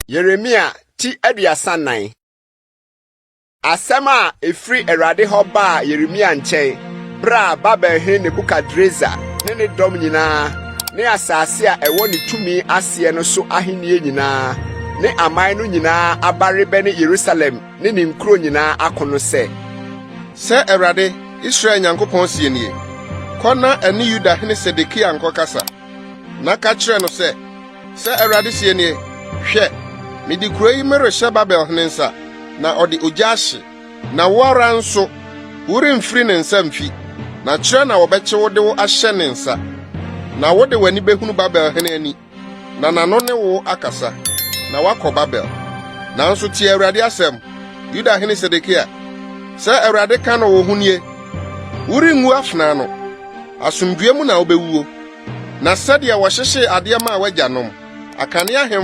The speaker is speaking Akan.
Yeremia ti 34. Asɛm a efiri Awurade hɔ baa Yeremia nkyɛn bere a Babelhene Nebukadresar ne ne dɔm nyinaa ne asase a ɛwɔ ne tumi aseɛ no so ahenni nyinaa ne aman no nyinaa aba rebɛne Yerusalem ne ne nkuro nyinaa ako no sɛ. Sɛ Awurade, Israel Nyankopɔn seɛ nie, Kɔ na ɛne Yudahene Sedekia nkɔkasa, na ka kyerɛ no sɛ, Sɛ Awurade seɛ nie, Hwɛ, mede kuro yi merehyɛ Babel hene nsa, na ɔde ogya ahye, na wo ara nso, woremfiri ne nsa mfi, na kyerɛ na wɔbɛkye wo de wo ahyɛ ne nsa. Na wode w'ani behunu Babel hene ani, na n'ano ne wo akasa, na woakɔ Babel. Nanso tie Awurade asɛm, Yuda hene Sedekia. Sɛ Awurade ka no wo ho nie, Worenwu afena ano, asomdwoe mu na wobewuo. Na sɛdeɛ wɔhyehyee adeɛ maa w'agyanom, akane ahemfo.